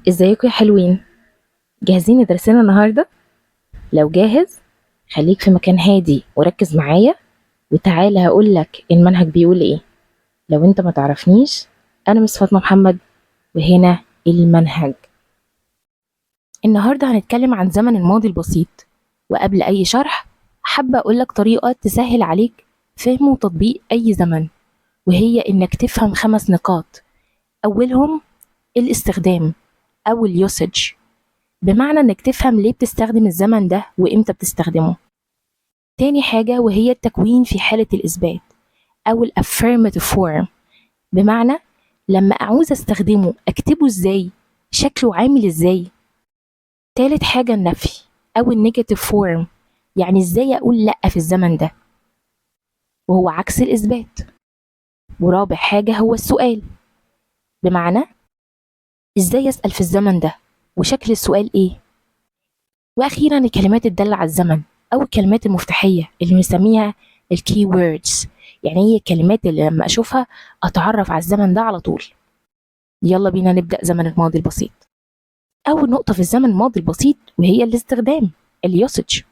ازيكم يا حلوين؟ جاهزين لدرسنا النهارده؟ لو جاهز خليك في مكان هادي وركز معايا وتعالى هقولك المنهج بيقول ايه. لو انت ما تعرفنيش، انا مس فاطمة محمد وهنا المنهج. النهارده هنتكلم عن زمن الماضي البسيط، وقبل اي شرح حابة اقولك طريقه تسهل عليك فهم وتطبيق اي زمن، وهي انك تفهم 5 نقاط. اولهم الاستخدام او ال usage، بمعنى انك تفهم ليه بتستخدم الزمن ده وامتى بتستخدمه. تاني حاجة وهي التكوين في حالة الإثبات أو ال affirmative form، بمعنى لما أعوز أستخدمه أكتبه إزاي، شكله عامل إزاي. تالت حاجة النفي أو ال negative form، يعني إزاي أقول لأ في الزمن ده، وهو عكس الإثبات. ورابع حاجة هو السؤال، بمعنى إزاي أسأل في الزمن ده وشكل السؤال إيه. وأخيرا الكلمات الدالة على الزمن أو الكلمات المفتاحية اللي بنسميها ال key words، يعني هي الكلمات اللي لما أشوفها أتعرف على الزمن ده على طول. يلا بينا نبدأ زمن الماضي البسيط. أول نقطة في الزمن الماضي البسيط وهي الاستخدام، ال usage.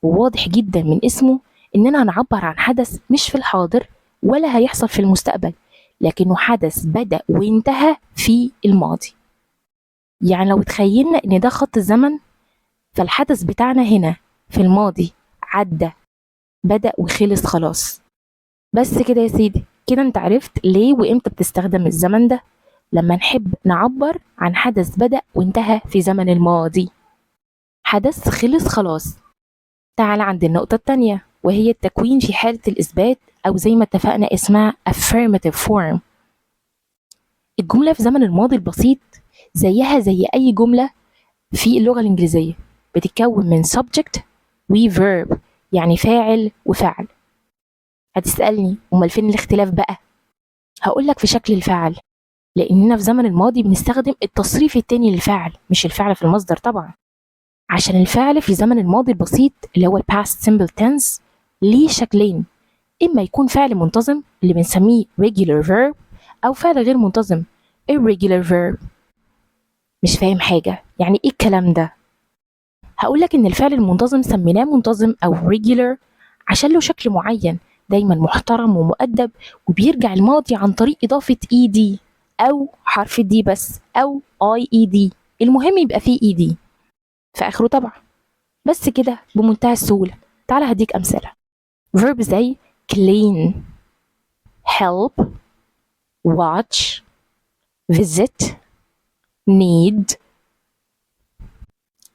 وواضح جدا من اسمه إننا هنعبر عن حدث مش في الحاضر ولا هيحصل في المستقبل، لكنه حدث بدأ وانتهى في الماضي. يعني لو تخيلنا إن ده خط الزمن، فالحدث بتاعنا هنا في الماضي عدى، بدأ وخلص خلاص. بس كده يا سيدي، كده انت عرفت ليه وامتى بتستخدم الزمن ده، لما نحب نعبر عن حدث بدأ وانتهى في زمن الماضي، حدث خلص خلاص. تعال عند النقطة التانية وهي التكوين في حالة الإثبات، أو زي ما اتفقنا اسمها affirmative form. الجملة في زمن الماضي البسيط زيها زي أي جملة في اللغة الإنجليزية، بتتكون من subject و verb، يعني فاعل وفعل. هتسألني أمال فين الاختلاف بقى؟ هقولك في شكل الفعل، لأننا في زمن الماضي بنستخدم التصريف التاني للفعل، مش الفعل في المصدر طبعا، عشان الفعل في زمن الماضي البسيط اللي هو ال past simple tense ليه شكلين، إما يكون فعل منتظم اللي بنسميه regular verb، أو فعل غير منتظم irregular verb. مش فاهم حاجة، يعني إيه الكلام ده؟ هقولك إن الفعل المنتظم سميناه منتظم أو regular عشان له شكل معين دايما محترم ومؤدب، وبيرجع الماضي عن طريق إضافة ed أو حرف d بس أو ied، المهم يبقى فيه ed في آخره طبعا. بس كده بمنتهى السهولة. تعالى هديك أمثلة. verb زي clean، help، watch، visit، need.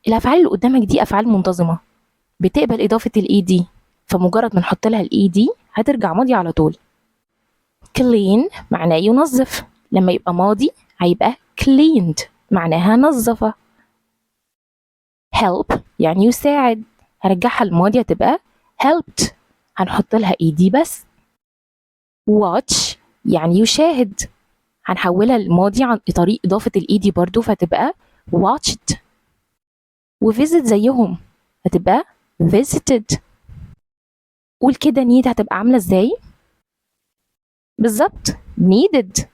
الأفعال اللي قدامك دي أفعال منتظمة بتقبل إضافة ال ed، فمجرد ما نحط لها ال ed هترجع ماضي على طول. clean معناه ينظف، لما يبقى ماضي هيبقى cleaned معناها نظف. help يعني يساعد، هرجعها الماضي هتبقى helped، هنحط لها ed بس. watch يعني يشاهد، هنحولها للماضي عن طريق إضافة ال ed برضو فتبقى watched. و visit زيهم هتبقى visited. قول كده need هتبقى عاملة ازاي؟ بالظبط needed.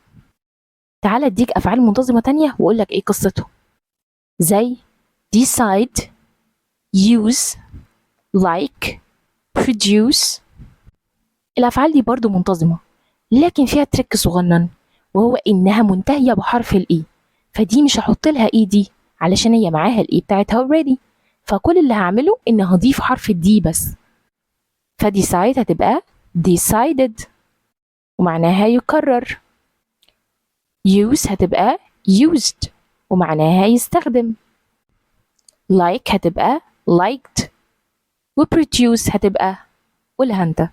تعالى اديك افعال منتظمة تانية واقول لك ايه قصته، زي decide، use، like، produce. الافعال دي برضو منتظمة، لكن فيها trick صغنن، وهو انها منتهية بحرف ال e، فدي مش هحط لها ed علشان هي معاها ال e بتاعتها already، فكل اللي هعمله ان هضيف حرف ال d بس. ف decide هتبقى decided ومعناها يقرر، use هتبقى used ومعناها يستخدم، like هتبقى liked، و produce هتبقى قولها انت.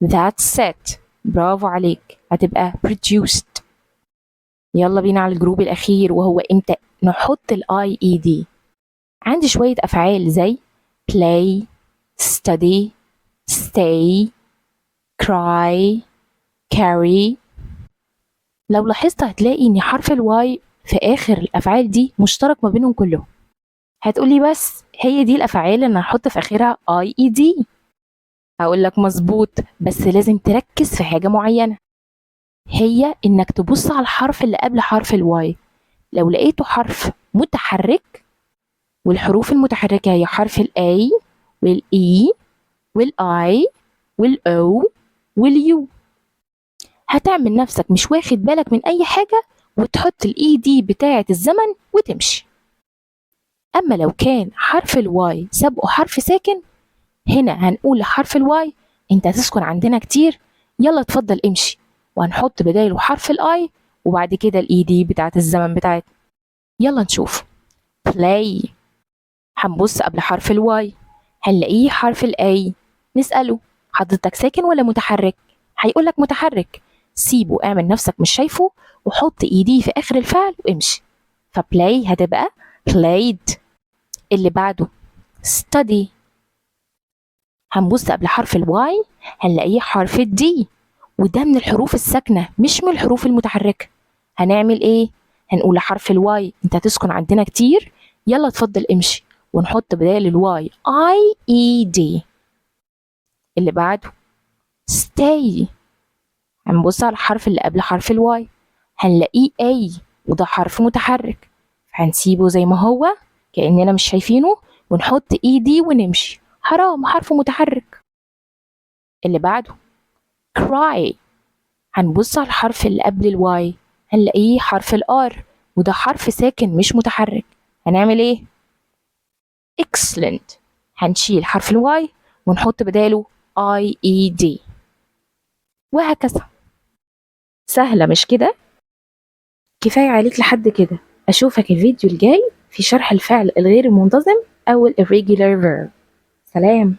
that's it، برافو عليك، هتبقى produced. يلا بينا على ال group الأخير، وهو امتى نحط ال IED. عندي شوية أفعال زي play، study، stay، cry، carry. لو لاحظت هتلاقي ان حرف ال y في اخر الافعال دي مشترك ما بينهم كلهم. هتقولي بس هي دي الافعال اللي هحط في اخرها IED. هقول لك مظبوط، بس لازم تركز في حاجة معينة، هي انك تبص على الحرف اللي قبل حرف ال y. لو لقيته حرف متحرك، والحروف المتحركة هي حرف ال A وال E وال I وال O وال U، هتعمل نفسك مش واخد بالك من أي حاجة وتحط ال ED بتاعة الزمن وتمشي. أما لو كان حرف ال Y سبقه حرف ساكن، هنا هنقول لحرف ال Y أنت هتسكن عندنا كتير، يلا اتفضل امشي، وهنحط بداله حرف ال I وبعد كده ال ED بتاعة الزمن بتاعتنا. يلا نشوف. play، هنبص قبل حرف ال Y هنلاقيه حرف ال A، نسأله حضرتك ساكن ولا متحرك؟ هيقولك متحرك. سيبه، اعمل نفسك مش شايفه وحط ED في اخر الفعل وامشي. ف play هتبقى played. اللي بعده study، هنبص قبل حرف ال Y هنلاقيه حرف ال D، وده من الحروف الساكنة مش من الحروف المتحركة. هنعمل ايه؟ هنقول لحرف ال Y انت هتسكن عندنا كتير، يلا اتفضل امشي، ونحط بدال ال Y IED. اللي بعده stay، هنبص على الحرف اللي قبل حرف ال Y هنلاقيه A، وده حرف متحرك، هنسيبه زي ما هو كأننا مش شايفينه ونحط ED ونمشي، حرام حرف متحرك. اللي بعده cry، هنبص على الحرف اللي قبل ال Y هنلاقيه حرف ال R، وده حرف ساكن مش متحرك. هنعمل ايه؟ excellent، هنشيل حرف ال Y ونحط بداله IED، وهكذا. سهلة مش كده؟ كفاية عليك لحد كده. أشوفك الفيديو الجاي في شرح الفعل الغير المنتظم أو ال irregular verb. سلام.